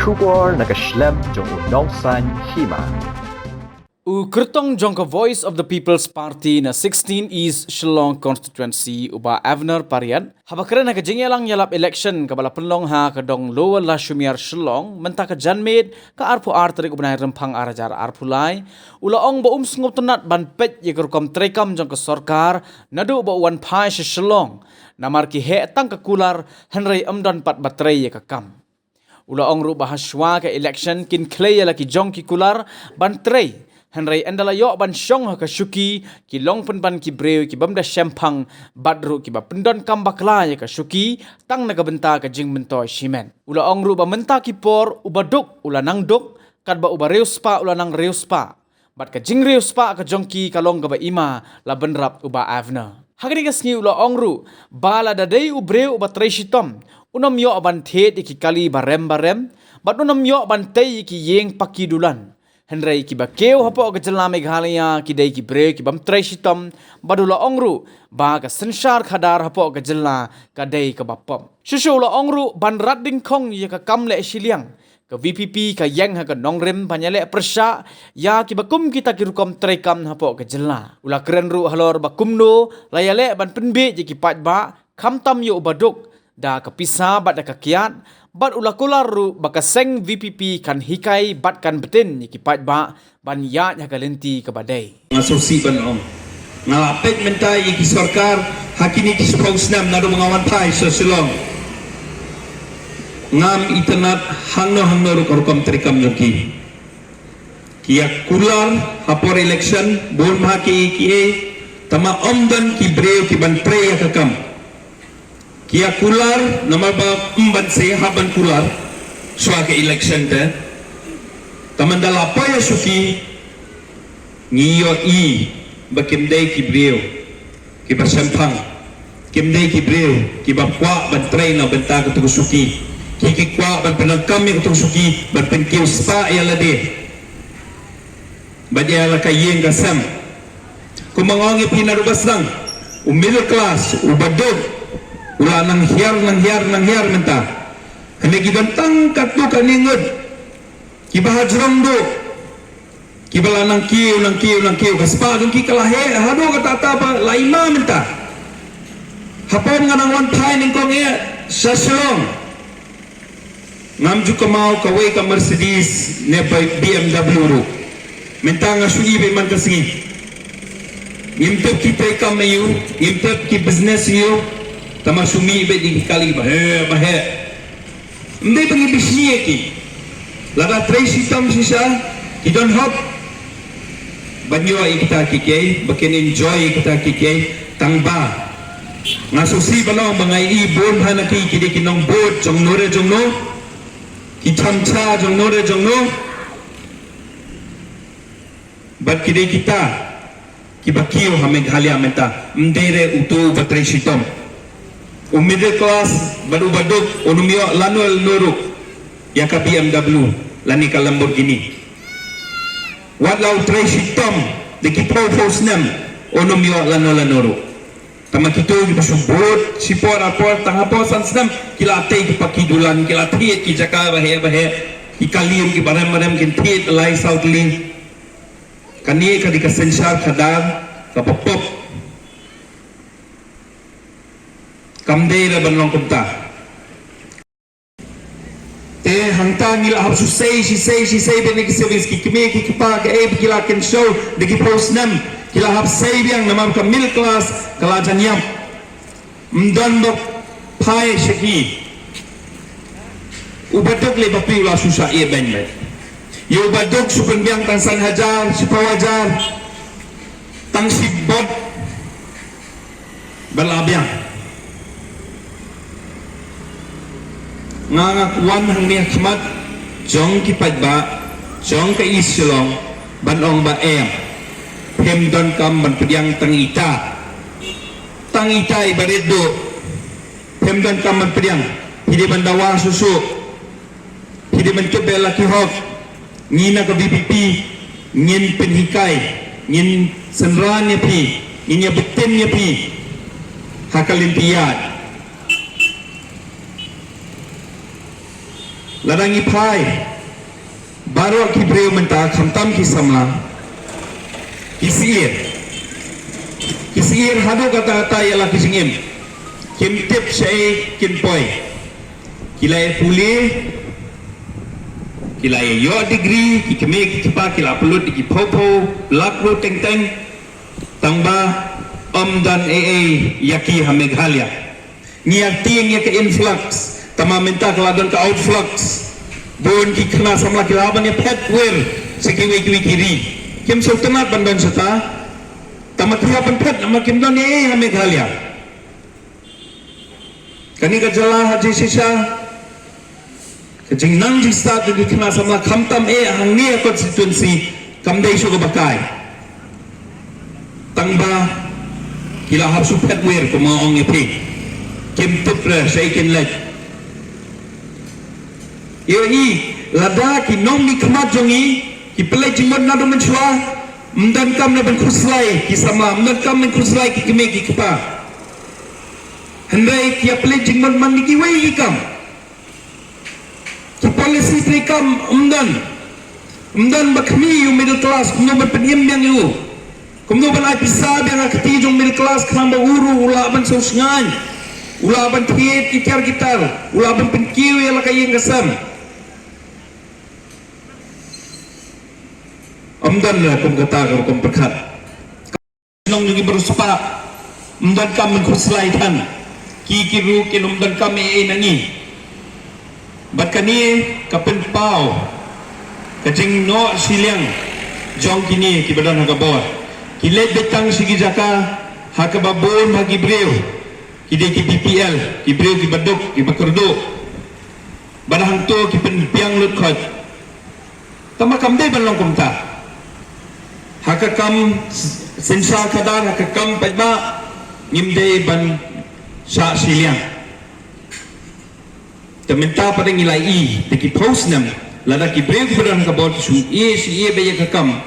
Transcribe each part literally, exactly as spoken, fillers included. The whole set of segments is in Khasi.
Khubor na ka shlem jong u nongsaiñ hima. U kyrtong jong ka Voice of the People's Party na sixteen East Shillong Constituency, u Bah Avner Pariat, haba kren ha ka jingïalang ïalap election kaba la pynlong ha ka dong Lower Lashumiar Shillong mynta ka janmiet ka arphew ar tarik u bnai Rymphang ar hajar arphew lai, u la ong ba um sngewtynnat ban peit ïa ka rukom treikam jong ka sorkar naduh ba u wan phai sha Shillong, namar ki heh tang ka kular hynrei ym don pat ba trei ïa ka kam. U la ong ruh ba ha shuwa ka election kin khlei ïa la ki jong ki kular ban trei, hynrei ynda la ïoh ban shong ha ka shuki, ki long pynban ki briew ki bym da shemphang, bad ruh kiba pyndonkam bakla ïa ka shuki tang na ka bynta ka jingmyntoi shimet. U la ong ruh ba mynta ki por u baduk u la nang duk, katba u bariewspah u la nang riewspah. Bad ka jingriewspah ka jong ki ka long kaba ima, la bynrap u Bah Avner. Ha kane ka sngi u la ong ruh ba lada dei u briew uba trei shitom, un ym ïoh ban thied ïa ki kali barem barem, bad un ym ïoh ban tei ïa ki ïing paki dulan. Hynrei kiba kiew hapoh ka jylla Meghalaya ki dei ki briew ki bym trei shitom, bad u la ong ruh ba ka synshar khadar hapoh ka jylla ka dei kaba pop. Shuh shuh u la ong ruh ban rat dyngkhong ïa ka kam leh shiliang, ka V P P ka ïeng ha ka nongrim ban ïaleh pyrshah ïa kiba kum kita ki rukom treikam hapoh ka jylla. U la kren ruh halor ba kumno la ïaleh ban pynbiej ïa ki paidbah, khamtam ïa u baduk, da ka pisa bad da ka kiad, bad u la kular ruh ba ka seng V P P kan hikai bad kan btin ïa ki paidbah ban ïaid ha ka lynti kaba dei. Nga sngewsih ban ong, nga la peit mynta ïa ki sorkar ha kine ki shiphew snem naduh ba nga wan phai sha Shillong. Ngam itynnat hangno hangno ruh ka rukom treikam jong ki. Ki ïa kular ha por election, bun bha ki ki ei, tangba ym don ki briew ki ban trei ïa ka kam. Ki ïa kular namar ba ym ban seh, hap ban kular shuwa ka election te. Tangba ynda la poi ha shuki, ngi ïohi ba kim dei ki briew kiba shemphang, kim dei ki briew kiba kwah ban trei na bynta katu ka shuki. Ki ki kwah ban pyndonkam ïa katu ka shuki ban pynkiew spah ïa lade bad ïa la ka ïing ka sem. Kumba nga ong ïa phi naduh ba sdang, u middle class, u baduk, u la nang hiar, nang hiar, nang hiar mynta. Hynrei ki don tang katto katne ngut kiba hajrong duh, kiba la nang kiew, nang kiew, nang kiew, ka spah jong ki ka la heh haduh katta katta ba la ima mynta. Hapoh nga nang wan phai nyngkong eh sha Shillong. Ngam ju kynmaw kawei ka Mercedes ne B M W ruh. Mynta nga shu i beit man ka sngi. Ngim tip ki treikam aïu, ngim tip ki business aïu. Tangba shu mih beit ïa ki kali ba heh ba heh. Ym dei ba ngi bishni ïa ki. Lada trei shitom shisha, ki don hok ban ïoh ïa kita kiei kiei, ba kin enjoy ïa kita kiei kiei, tangba nga sngewsih ban ong ba nga i bun bha na ki, ki dei ki nongbud jong no re jong no, ki chamcha jong no re jong no. Bad ki dei kita kiba kiew ha Meghalaya mynta, ym dei re uto uba trei shitom. U middle class bad u baduk un ym ïoh lano lano ruh ïa ka B M W lane ka Lamborghini. Wat la u trei shitom da ki phew phew snem, un ym ïoh lano lano ruh. Tangba kito kiba shu bud shipor arpor, tang hapoh san snem ki la tei ki paki dulan, ki la thied ki jaka ba heh ba heh, ki kali ruh kiba rem ba rem kin thied lai saw tylli. Kane ka dei ka synshar khadar kaba pop. Kam dei re ban long kumta. Te hangta ngi la hap shu sei, shi sei, shi sei beit na ki savings, ki kmie ki kpa kaei ba ki la kynshew da ki phew snem, ki la hap sei biang namar ka middle class ka la jan ïap. Ym don ba phai sha ki. U baduk lei ba phi u la shu shah ïeh beiñ beit. Ïa u baduk shu pynbiang tang san hajar, shiphew hajar, tang shi bot ba la biang. Nga, nga wan hangne ha khmat jong ki paidbah jong ka East Shillong ban ong ba em, phim donkam ban pdiang tang ita. Tang ita i ba rit duh, phim donkam ban pdiang. Phi dei ban dawa shuh shuh. Phi dei ban tip ba la ki hok. Ngi na ka V P P ngin pynhikai, ngin synran ïa phi, ngin ïa btin ïa phi ha ka lynti ïaid. Lada ngi phai baroh ki briew mynta khamtam ki samla, ki syier, ki syier haduh katta katta ïa la ki jingim. Kim tip shaei kin poi. Ki la ïa pule, ki la ïa ïoh degree, ki kmie ki kpa ki la pynlut da ki phew phew lak ruh teng teng. Tang ba ym don ei ei ïa ki ha Meghalaya. Ngi ïa tieng ïa ka influx, tangba mynta ka la don ka outflux. Bun ki khynnah samla ki la hap ban ïa phet wir sha kiwei kiwei ki ri. Kim sngewtynnat ban don shata. Tangba ki hap ban phet namar kim don ei ei ha Meghalaya. Kane ka jylla ha jingshisha, ka jingnang jingstad jong ki khynnah samla khamtam eh hangne ha constituency kam dei shuh kaba kai. Tangba ki la hap shu phet wir kumba ong ïa phi. Kim tip re shaei kin leit. Ïohi, lada ki nongmihkhmat jong ngi ki pynleit jingmut naduh mynshuwa, ym donkam ne ban khuslai ki samla, ym donkam ban khuslai ki kmie ki kpa. Hynrei ki ïa pynleit jingmut man kiwei ki kam. Ki policy treikam ym don. Ym don ba khmih ïa u middle class, kumno ban pynim biang ïa u. Kumno ban ai pisa biang ha kti jong middle class khnang ba u ruh u lah ban sngewsngaiñ. U lah ban thied ki tiar ki tar, u lah ban pynkiew ïa la ka ïing ka sem. Ym don re kum kata ka rukom pyrkhat. Nong jong ki baroh spah. Ym donkam ban khuslai than. Ki ki ruh kin ym donkam ei ei na ngi. Bad kane ka pynpaw ka jingnoh shiliang jong kine kiba don ha ka bor. Ki leit beit tang sha ki jaka ha kaba bun bha ki briew ki dei ki B P L, ki briew kiba duk, kiba kyrduh. Bad hangto ki pynbiang lut khoit. Tangba kam dei ban long kumta. Ha ka kam synshar khadar, ha ka kam paidbah, ngim dei ban shah shiliang. Te mynta pat ngi la ïohi, te ki phew snem, lada ki briew kiba don ha ka bor ki shu ïeh shu ïeh beit ïa ka kam,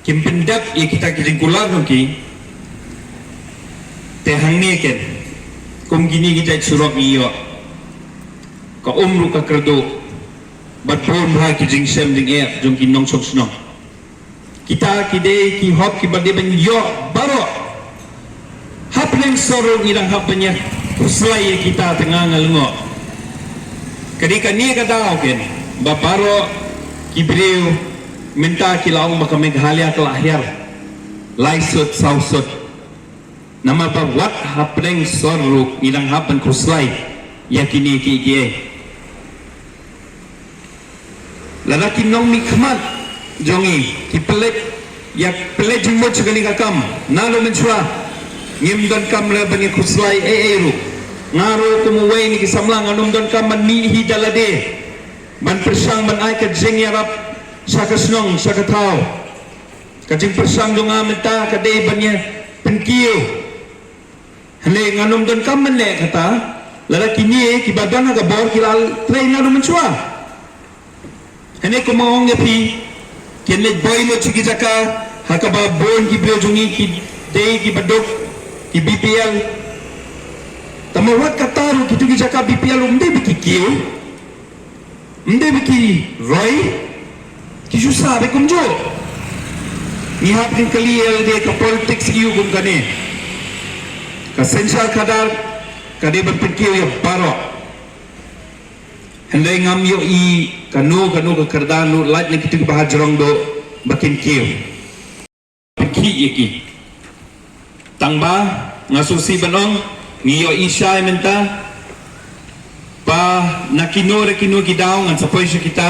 kim pyndep ïa kita ki jingkular jong ki. Te hangne ken, kum kine ki jait surok ngi ïoh, ka um ruh ka kyrduh, bad bun bha ki jingshem jingeh jong ki nongshong shnong. Kita ki dei ki hok kiba dei ban ïoh baroh. Hapdeng sor ruh ngi dang hap ban ïa khuslai ïa kita, te nga nga lyngngoh. Ka dei kane ka daw ken ba baroh ki briew mynta ki la ong ba ka Meghalaya ka la hiar lai sut saw sut. Namar ba wat hapdeng sor ruh ngi dang hap ban khuslai ïa kine kiei kiei. Lada ki nongmihkhmat jong ngi ki pynleit, ïa pynleit jingmut sha kane ka kam naduh mynshuwa, ngim donkam re ban ïa khuslai ei ei ruh. Nga ruh kum uwei na ki samla ngan ym donkam ban mih hi da lade ban pyrshang ban ai ka jingïarap sha ka shnong sha ka thaw. Ka jingpyrshang jong nga mynta ka dei ban ïa pynkiew. Hynrei ngan ym donkam ban leh kata lada kine kiba don ha ka bor ki la trei naduh mynshuwa. Hynrei kumba ong ïa phi, kin leit boi lut sha ki jaka ha kaba bun ki briew jong ngi ki dei kiba duk, ki B P L. Tangba wat kata ruh kito ki jaka B P L ruh ym dei ba ki kiew. Ym dei ba ki roi, ki shu sah beit kumjuh. Ngi hap ban kylli ïa lade ka politics aïu kum kane. Ka synshar khadar ka dei ban pynkiew ïa baroh. Hynrei ngam ïohi kano kano ka kyrdan ruh lait na kito kiba ha jrong duh ba kin kiew. Pynkhih ïa ki. Tangba nga sngewsih ban ong, ngi ïohi shai mynta ba na kino re kino ki daw ngan sa poi sha kita,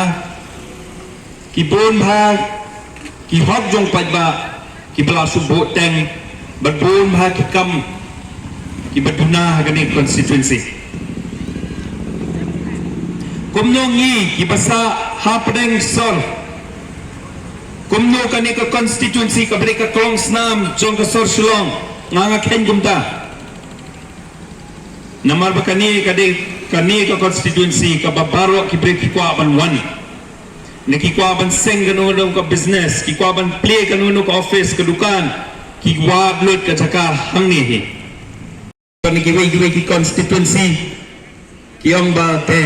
ki bun bha ki hok jong paidbah kiba la shu buh teng bad bun bha ki kam kiba duna ha kane ka constituency. Kumno ngi kiba sah hapdeng sor, kumno kane ka constituency kaba dei ka klongsnam jong ka sor Shillong, nga nga kheiñ kumta. Namar ba kane ka dei, kane ka constituency kaba baroh ki briew ki kwah ban wan. Ne ki kwah ban seng kano kano ka business, ki kwah ban plie kano kano ka office ka dukan, ki wad lut ka jaka hangne hi. Ban kiwei kiwei ki constituency ki ong ba te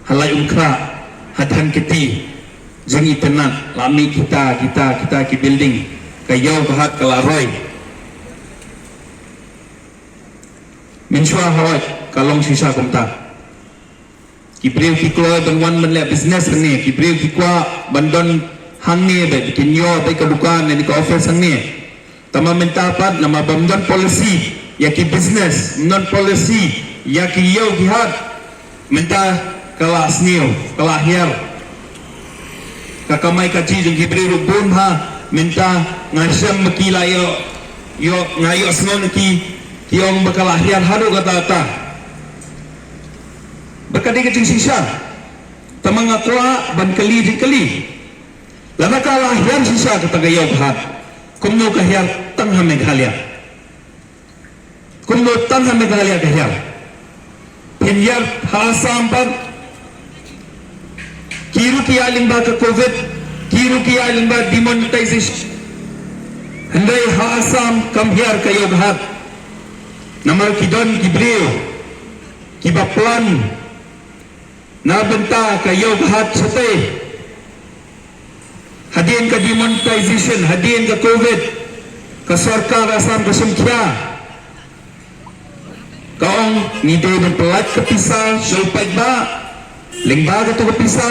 ha Laitumkhrah, ha Dhankheti, jingitynnad, la mih kita, kita, kita ki building, ka ïew ka hat ka la roi. Mynshuwa hawai ka long shisha kumta. Ki briew ki kloi ban wan ban leh business hangne, ki briew ki kwah ban don hangne ba kin ïoh ba ka dukan ne ka office hangne. Tangba mynta pat namar ba ym don policy ïa ki business, ym don policy ïa ki ïew ki hat. Mynta ka la sniew, ka la hiar. Ka kamai ka jingim jong ki briew ruh bun ha, mynta nga shem ba ki la ïoh, ïoh, nga ïohsngew na ki, ki ong ba ka la hiar haduh katta katta. Ba ka dei ka jingshisha. Tangba nga kwah ban kylli jingkylli. Lada ka la hiar shisha kata ka ïew ka hat, kumno ka hiar tang ha Meghalaya? Kumno tang ha Meghalaya ka hiar? Phin hiar ha Assam pat. Ki ruh ki ïaid lyngba ka covid, ki ruh ki ïaid lyngba demonetization. Hynrei ha Assam kam hiar ka ïew ka hat. Namar ki don ki briew kiba plan na bynta ka ïew ka hat shatei. Hadien ka demonetization, hadien ka covid, ka sorkar Assam ka shim khia. Ka ong ngi dei ban pyllait ka pisa sha u paidbah. Lyngba kato ka pisa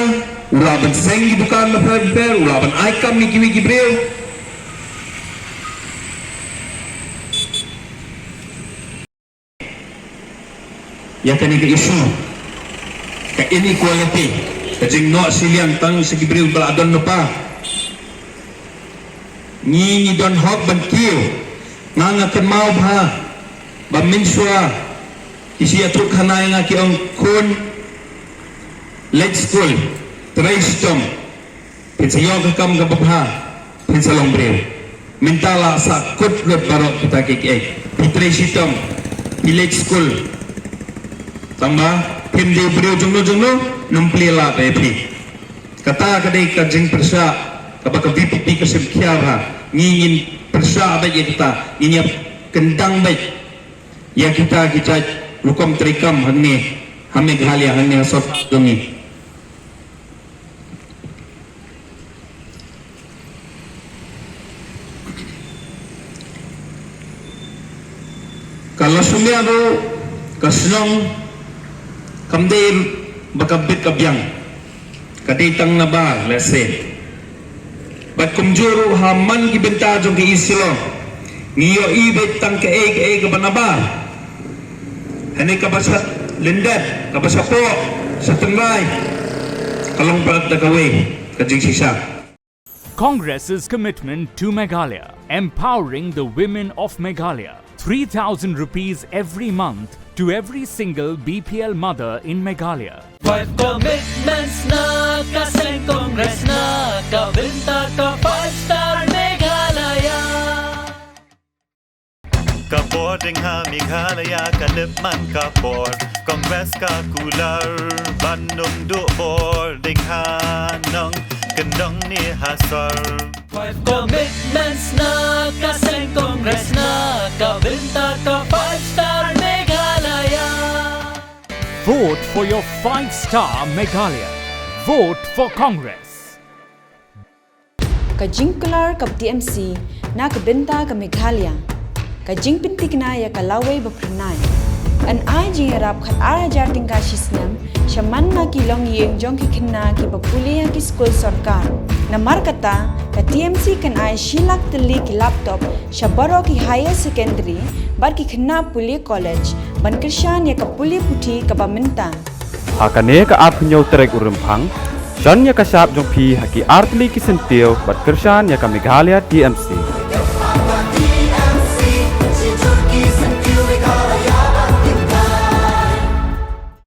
u lah ban seng ki dukan bapher bapher, u lah ban ai kam ïa kiwei ki briew. Ïa kane ka issue ka inequality, ka jingnoh shiliang tang sha ki briew ba la don lypa. Ngi ngi don hok ban kiew. Nga nga kynmaw bha ba mynshuwa ki shu ïathuh khana ïa nga, ki ong khun, leit skul, trei shitom, phin sa ïoh ka kam kaba bha, phin sa long briew. Mynta la sahkut lut baroh kita kiei kiei. Phi trei shitom, phi leit skul, tangba phim dei briew jongno jongno, ym plie lad ïa phi. Kata ka dei ka jingpyrshah kaba ka V P P ka shim khia bha. Ngi ngin pyrshah beit ïa kata, ngin ïa kyndang beit ïa kita ki jait rukom treikam hangne ha Meghalaya, hangne ha sorkar jong ngi. Ka Lasumia ruh ka shnong kam dei ba ka bit ka biang, ka dei tang nabar lehse. Bad kumjuh ruh ha man ki bynta jong ka East Shillong ngi ïohi beit tang kaei kaei kaba nabar. Hangne kaba sha lyndet, kaba sha poh, sha tynrai, ka long pat da kawei ka jingshisha. Congress's commitment to Meghalaya, empowering the women of Meghalaya. Three thousand rupees every month to every single B P L mother in Meghalaya. Five commitments na ka seng Congress na ka bynta ka five star Meghalaya. Ka bor ding ha Meghalaya ka lip man ka bor. Congress ka kular ban ym duh bor ding ha nongkyndong ne ha sor. Five commitments na ka seng Congress na ka bynta ka five star Meghalaya. Vote for your five star Meghalaya. Vote for Congress. Ka jingkular kaba T M C na ka bynta ka Meghalaya. Ka jingpynthikna ïa ka lawei ba phyrnai. Yn ai jingïarap khatar hajar tyngka shi snem sha man la ki longïing jong ki khynnah kiba pule ha ki skul sorkar. Namar kata, ka T M C kan ai shi lak tylli ki laptop sha baroh ki higher secondary bad ki khynnah pule college ban kyrshan ïa ka pule puthi kaba mynta. Ha kane ka arphew hynñiew tarik u Rymphang, shon ïa ka shap jong phi ha ki artylli ki syntiew bad kyrshan ïa ka Meghalaya T M C.